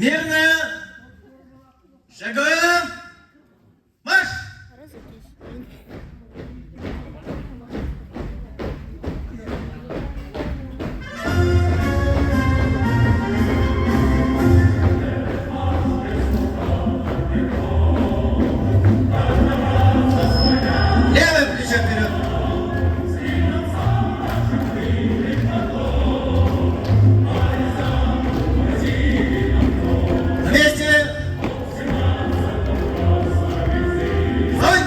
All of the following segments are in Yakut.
Смирно! Шагом! Марш! Левое плечо вперед! На месте! Стой!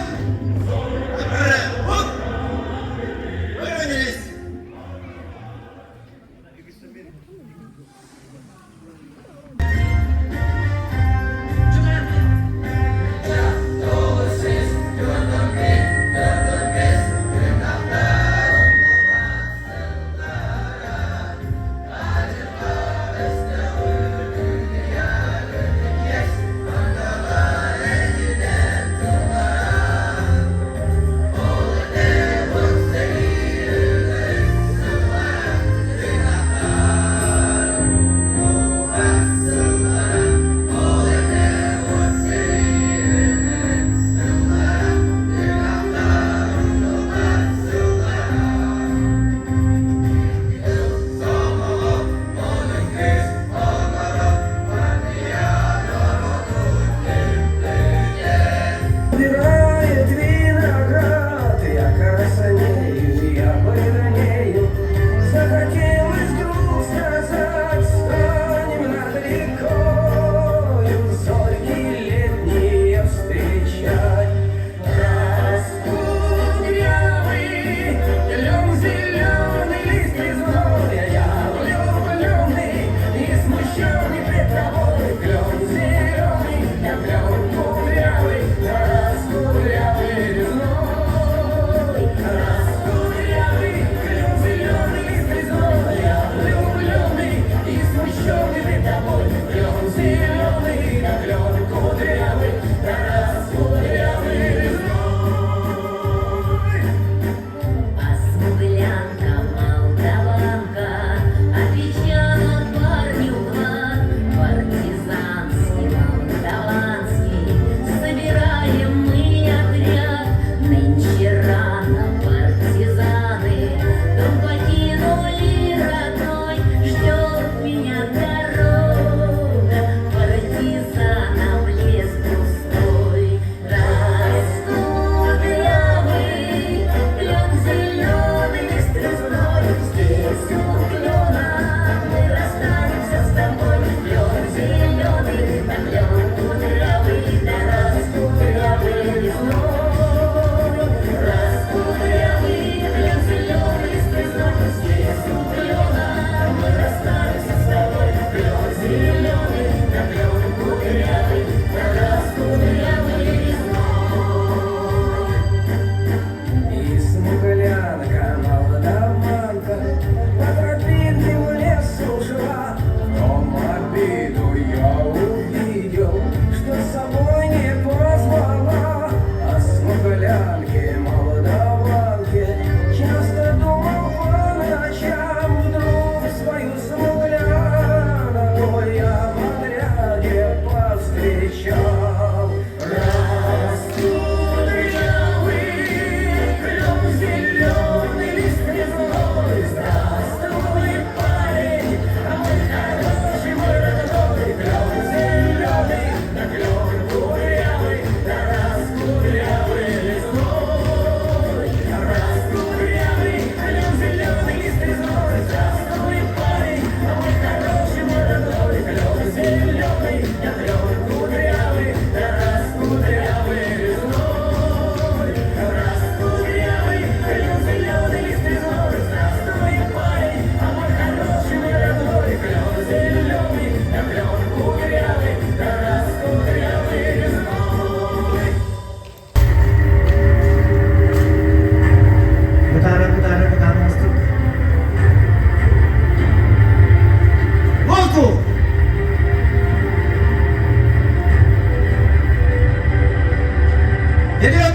Оп! Выровнялись! Убирает виноград, я краснею, я бледнею. Захотелось вдруг сказать, станем над рекою, зорьки летние встречать. Раскудрявый, лен зеленый лист резной, а я влюбленный и смущенный пред тобой. Клен зеленый, я клен кудрявый, раскудрявый резной. Раскудрявый, клен зеленый лист резной, я влюбленный и смущенный пред тобой. Клен зеленый, я клен кудрявый, раскудрявый резной. А смуглянка, молдаванка отвечала парню в лад. Партизанский, молдаванский, собираем мы отряд. Нынче рано партизаны дом покинули родной. Ждет меня дорога, партизанам лес пустой. Раскудрявый, клен зеленый, лист резной, здесь у клена мы расстанемся с тобой. Клен зеленый, да клен кудрявый, да раскудрявый резной. Раскудрявый, клен зеленый, лист резной, здесь у клена мы расстанемся с тобой. Клен зеленый, да клен кудрявый, да раскудрявый резной. И смуглянка, молдаванка по тропинке в лес ушла. Том обиду я увидел, что с собой не позвала. А смуглянке, молдаванке часто думал по ночам. Вдруг свою смуглянку я в отряде повстречал. Раскудрявый, клен зеленый, лист резной. Здравствуй, парень, мой хороший, мой родной. Клен зеленый, да клен кудрявый, да раскудрявый лесной. Раскудрявый, клен зеленый, лист резной. Здравствуй, парень, мой хороший, мой родной. Клен зеленый, да клен кудрявый, да раскудрявый лесной. Раскудрявый, клен зеленый, лист резной. Здравствуй, парень, а мой хороший, мой родной. Клен зеленый, да клен кудрявый, да раскудрявый резной. Бытаара, бытаара, бытаара мостук. Воздух! Вперед!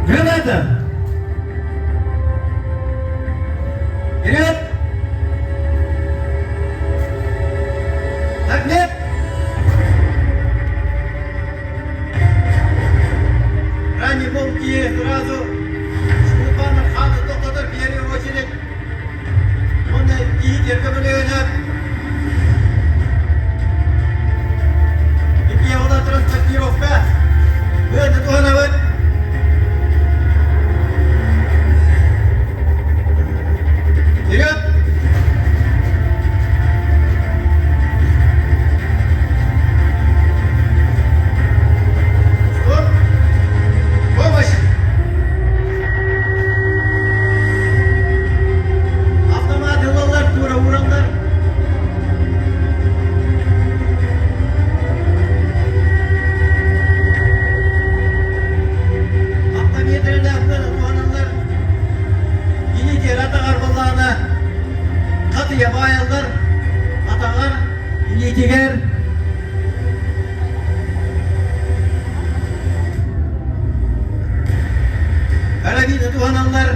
Граната! Вперед! Любом киһи сразу Шкутбанов хааны тохтотор первый очередь. Уонна киһи тиэргэ бөлөөнө Иккиэҕэ транспортировка. Быаны туһанабыт. Вперед! Стоп! Помощь! Автомат ылаллар, тура ураллар. Автометрелээхтэр туһаналлар. Илиитигэр атаҕар буоллаҕына хатыйа баайаллар, атаҕар, илиитигэр. Карабины туһаналлар.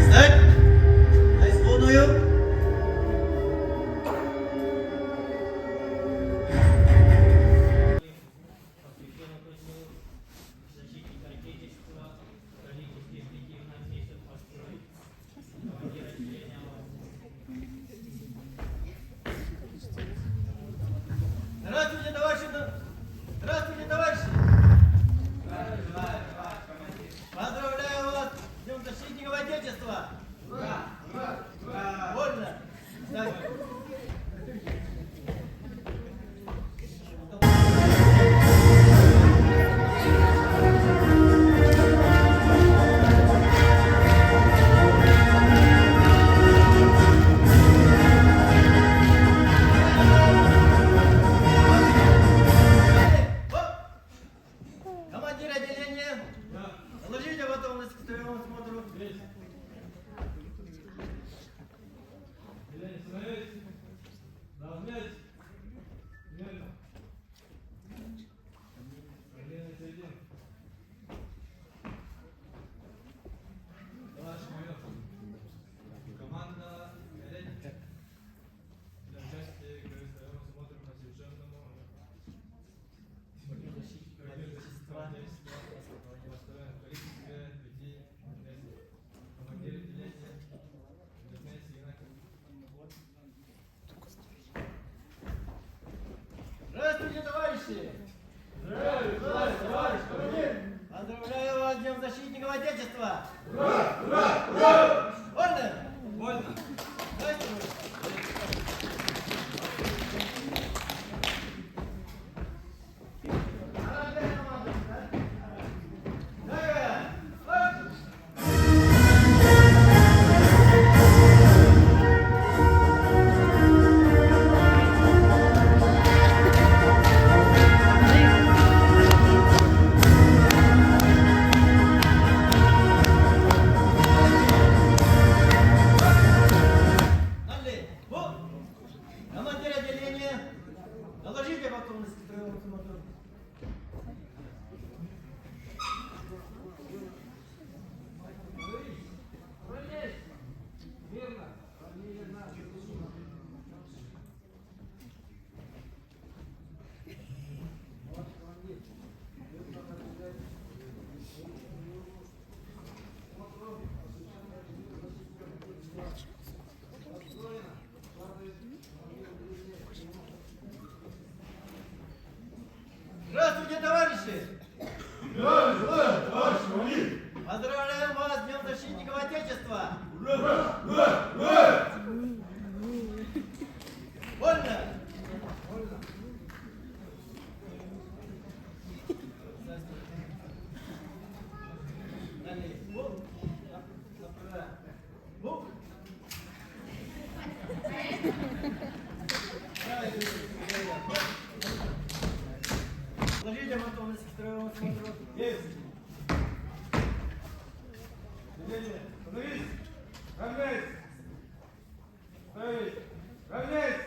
Встать! На исходную! Здравствуйте, товарищи! Здравствуйте, товарищи! Поздравляю вас с Днем Защитников Отечества! Ура! Ура! Ура! Вольно! Командир отделения, доложите готовность к строевому смотру. Товарищ майор, команда для участия к строевому смотру посвященному Отечества построен в количестве 5 Командир отделения Лейтенант Игнатьев. Здравствуйте, товарищи! Здравствуйте, товарищ командир! Поздравляю вас с Днем Защитников Отечества! Ура! Ура! Ура! Вольно! Вольно! Здравствуйте! Командир отделения, доложите готовность к строевому смотру. Здравствуйте, товарищи! Здравия товарищ Поздравляем вас с Днем Защитников Отечества! Ура! Ура! Ура! Вольно! Вольно! Ложите готовность к строевому смотру. Есть! Отделение, становись! Равняйсь! Ставить! Равняйсь!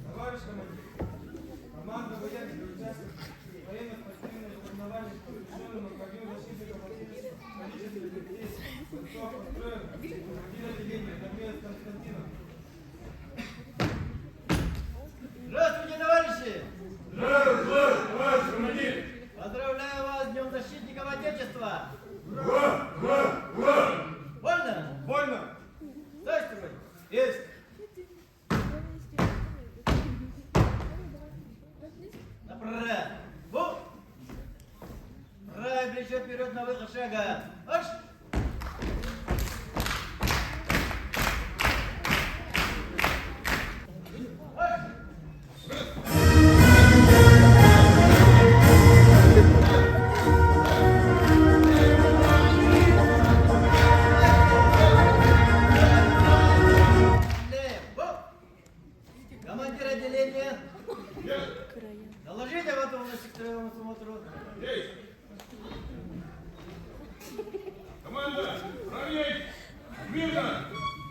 Товарищ командир, команда военных участников военно-спортивных соревнований, посвященных ко Дню защитников Отечества, в количестве 5 бойцов построен командир отделения Дамир Константинов. Здравствуйте, товарищи! Здравия товарищ командир! Поздравляю вас с Днем Защитников Отечества! Ура! Ура! Ура! Вольно! Вольно! Здравствуй! Есть! Направо! Правое плечо вперед на выход шага! Марш! Марш! Лево! Командир отделения! Доложите готовность к строевому смотру. Есть! Команда, равняйсь! Мирно!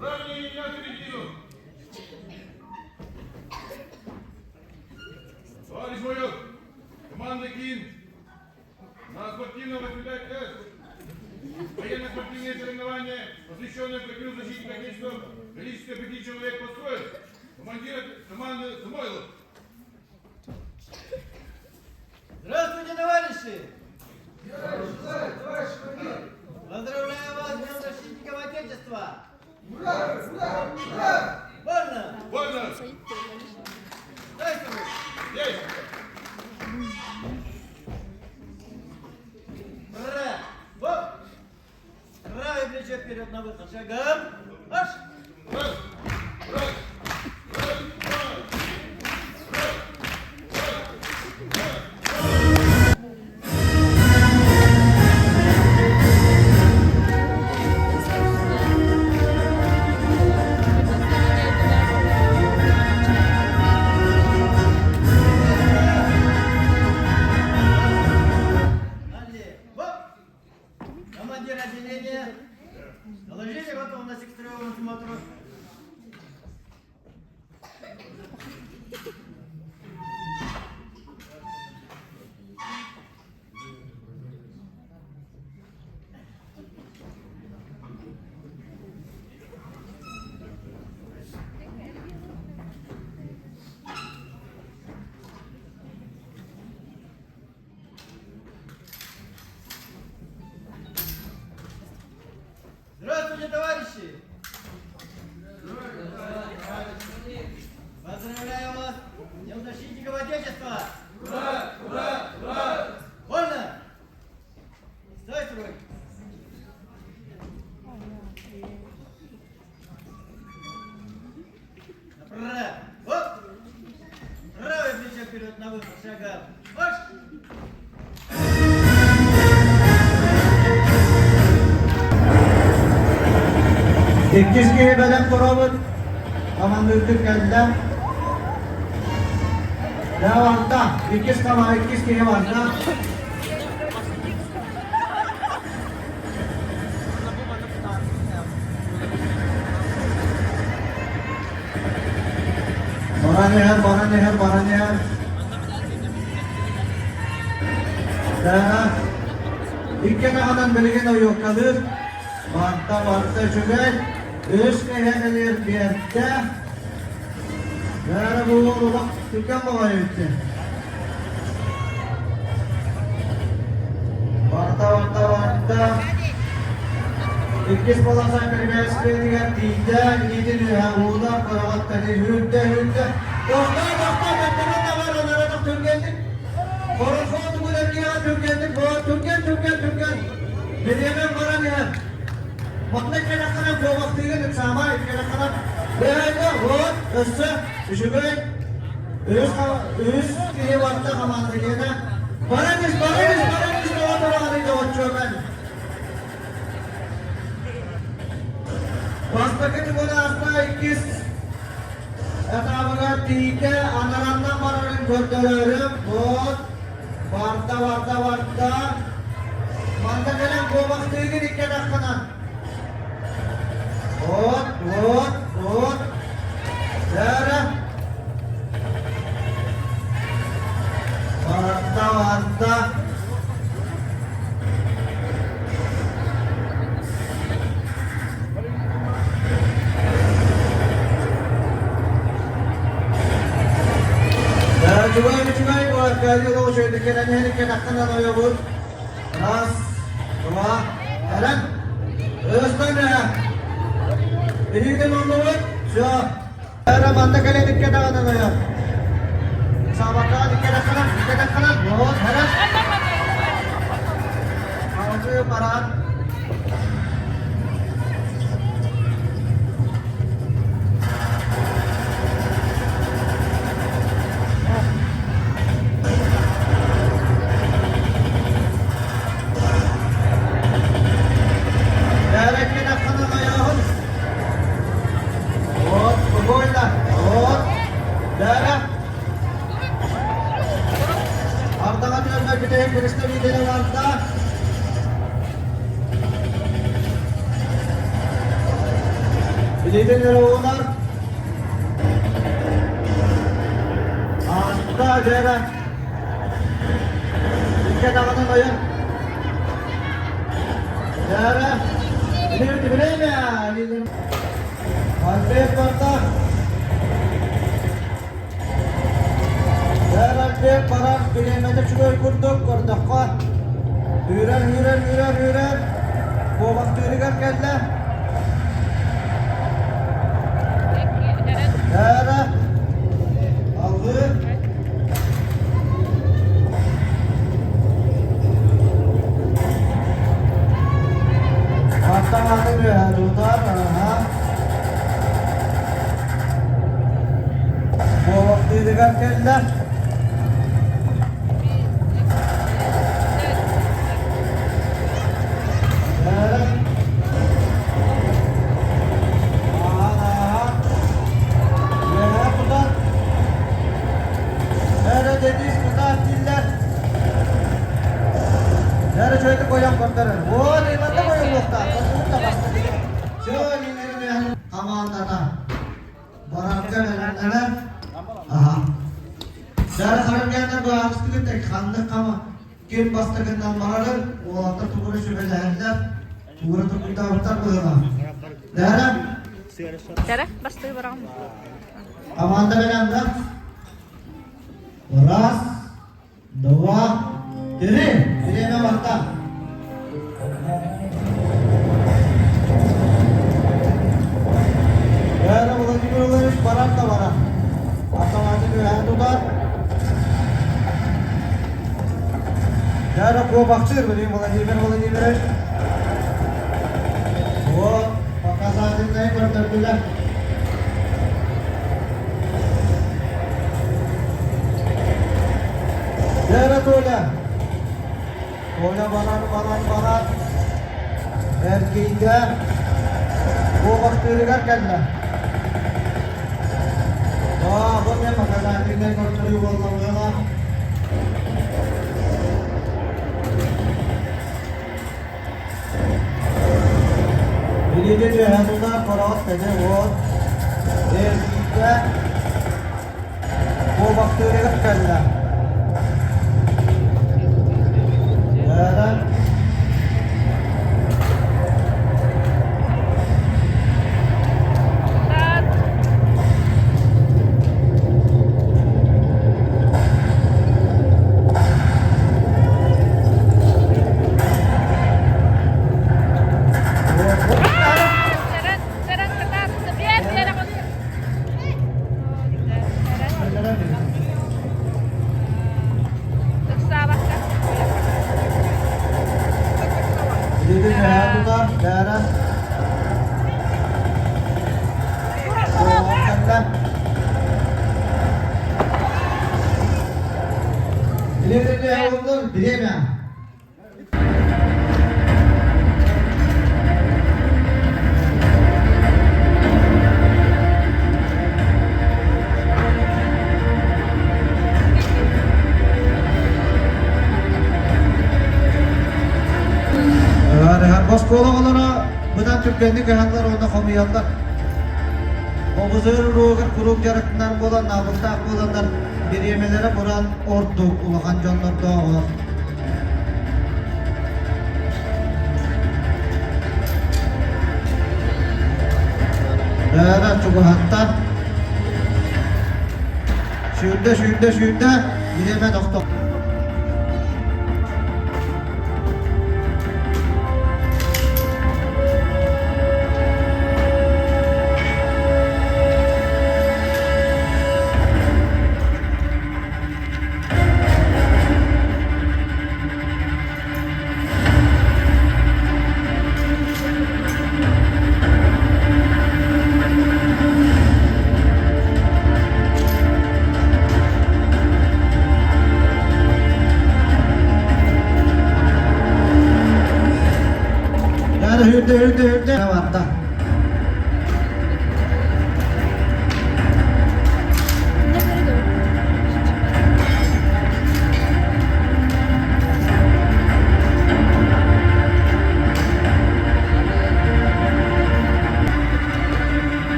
Равняй меня середину! Товарищ майор, команда КИН на спортивном 85С военно-спортивные соревнования, посвященные ко Дню защитника Отечества, в количестве пяти человек построен. Командир команды Самойлов. Здравствуйте, товарищи! Поздравляю вас с Днем Защитников Отечества! Ура! Ура! Ура! Вольно! Вольно! Здравствуй! Есть! Право! Правое плечо вперед на выход шагом! Марш! Раз! Раз! Раз! Два! Налево! Командир отделения! Доложите готовность к строевому смотру. Здравствуйте, товарищи! Поздравляю вас с Днем Защитников Отечества! Ура! Ура! Ура! Вольно! Стой, строй! Направо! Оп! Правое плечо вперед на выход шагом! Марш! Иккис киһи бэлэм туробут. Хамандыырдык кэллэ. Дьэ барда. Иккис хаба, иккис киһи барда. Баран иһэр, баран иһэр, баран иһэр. Дьэ, икки атаҕынан билигин ойуоккалыыр. Барда, барда үчүгэй. Үс киһи кэлиэр биэрдэ. Бээрэ бу уол олох түргэн баҕайы үттэ. Барда, барда, барда. Иккис полоса перевязкатыгар тиийдэ, илиитин үөһэ ууна, короҕоттары үүрдэ, үүрдэ. Тохтоо, тохтоо, төттөрү табар, оноротох түргэнник. Хорохоо тугун эргиэҕэ түргэнник, боо, түргэн, түргэн, түргэн. Бириэмэм баран иһэр. Манна кэлэххинэ куобахтыыгын ыксаама, кэлэххинэ бэйэҥэ вот өссө үчүгэй үс үс киһи барда хамаанда диэнэ баран ис, баран ис, баран ис, тоҕо тураҕыный доҕоччуок Бастакы түгэн ааста иккис этабыгар тиийдэ, анараннан барарын көрдөрөрүм. Вот. Барда, барда, барда. Манна кэлэн куобахтыыгын икки атаххынан. Вот, вот, вот. Дара. Барда, барда. Чугай, чугай, Аркадий Лович, кэлэн иһэн икки атаххынан ойобут. Раз, два, кэлэн. Өстөн Илиитин оннубут. Все. Эрэ манна кэлэн икки атаҕынан ойор. Саабакаҕа икки атаххынан, икки атаххынан. Вот, кэлэн. Алгыы баран. Бэрэккин аххынан ойоһун. Вот, спокойно. Вот. Бэрэ. Ардаҕа түөрмэ бүтэһик представителэ барда. Билигин эрэ уунар. Ааста дьэрэ. Икки даҕаны ойон. Дьэрэ. Билибит время. Альберт барда. Дьэрэ Альберт барар бириэмэтэ үчүгэй курдук көрдөххө. Үүрэр, үүрэр, үүрэр, үүрэр. Куобахтыырыгар кэллэ. Дьэрэ. Алгыы. Аттаҥатын үөһэ тутар, аха. Буолахтыырыгар кэллэ. Дьэрэ. Ааһан, ааһан. Үөһэ тутар. Эрэ Денис кытаат дииллэр. Эрэ чөйдүк ойон көрдөрөр. Вот именно ойонуохтаах. Сотуун да бастакы. Все командата барарга бэлэмнэнэр. Аха. Дара харангыаннар быһаарыстыгыт ханнык хама ким бастакыннан барарын уолаттар тугура сүбэлэһэллэр. Тугура тургутаабыттар быһыылаах. Дара Дара бастыы бараҕын. Команда бэлэмнэ. Раз, два, три. Время барда. Бәрі Владимир Владимирович барар да барар. Автоматын үөһэ тутар. Бәрі куобахтыыр Владимир Владимирович. Вот, показательный көрдөрдүлэр. Дьэ, Толя. Толя барар, барар, барар. Эргийдэ. Куобахтыырыгар кэллэ. Аа, бу мен показательнай көрдөрүү буолла Билиги түһэн хороот тэгэ уот эргииргэ куобахтыырыгар кэллэ. Бээрэ Билиги түһэн тутар, бээрэ Кэллэ. Время. түргэнник ыһаллар уонна хомуйаллар. Обузур уруогар куруук дьарыктанар буолан, наабыктаах буоланнар бириэмэлэрэ буран ордук улахан дьоннордооҕор. Бөөрө чугаһаттан сүүрдэ, сүүрдэ, сүүрдэ, бириэмэ тохто. Hürde hürde hürde барда.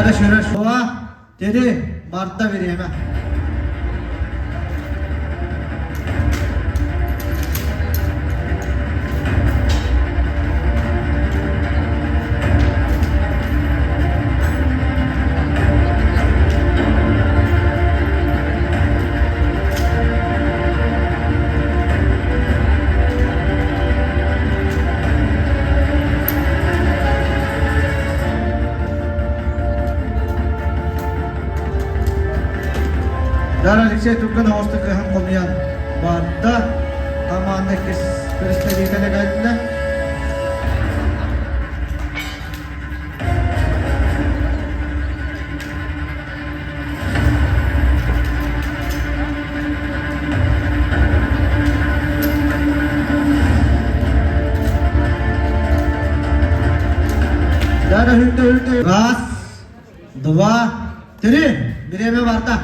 Дьэ, сүрэ суоҕа, Dedi, барда бириэмэ. Дар Алексей Туркан оҕустук ыһан хомуйан барда. Команда представителя кэллэ. Дара хүрдэ хүрдэ. Раз, два, три. Бириэмэ барда.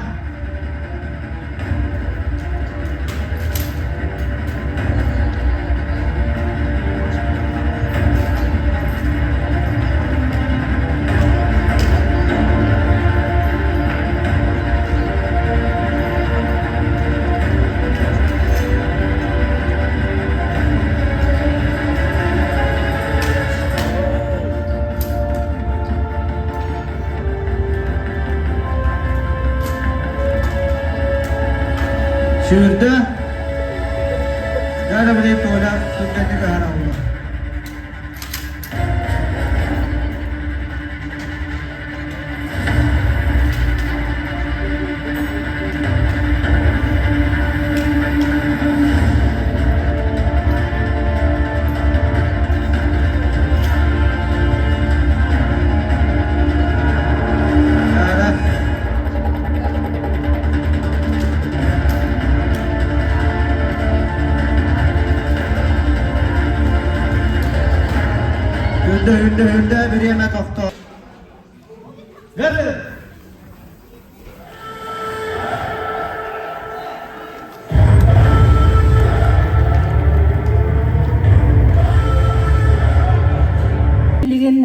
Сүүрдэ. Дьэ, били Толя түргэнник аһара буолла. Үрдэ, үрдэ, үрдэ, бириэмэ тохтоо. Бери! Билигин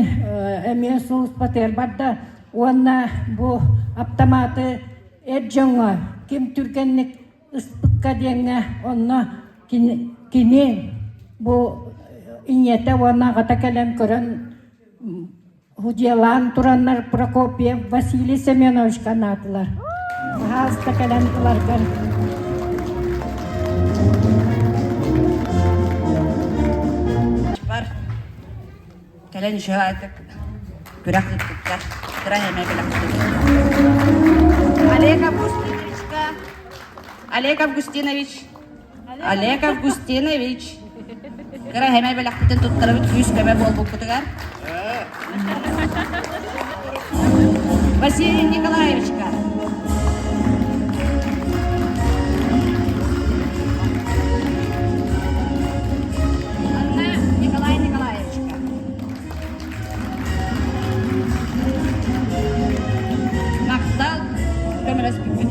эмиэ сулууспатыгар барда уонна бу аптамааты эр дьоҥҥо ким түргэнник ыспыкка диэҥҥэ онно кини бу ийэтэ уонна аҕата кэлэн көрөн Удьуолаан тураннар Прокопьев Василий Семеновичка анаатылар. Баһаалыста кэлэн ыларгар. Бар кэлэн үчүгэйдик күрэх ыыппыттар. Кыра эмэ Олег Августиновичка Олег Августинович Олег Августинович кыра эмэ бэлэхпитин туттарабыт күүс-көмө буолбуккутугар. Василий Николаевичка.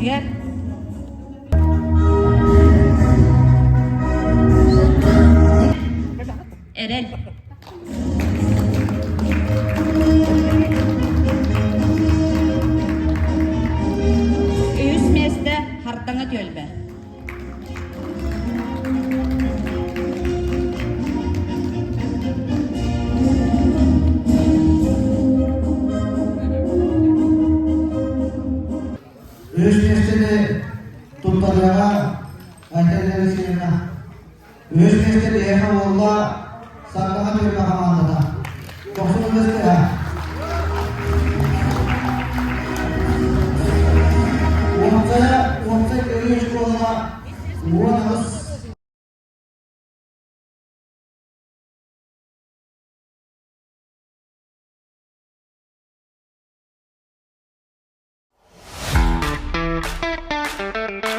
миэстэтигэр Эрэл. Үһүс миэстэ Хартаҥа түөлбэ. Үһүс миэстэни туттарыаҕа Айталина Алексеевна. Үһүс миэстэ биһиэхэ буолла Сардаҥа түөлбэ хамаандата. Дохсун ытыс Уопсайа, уопсай кыайыы школаҕа 18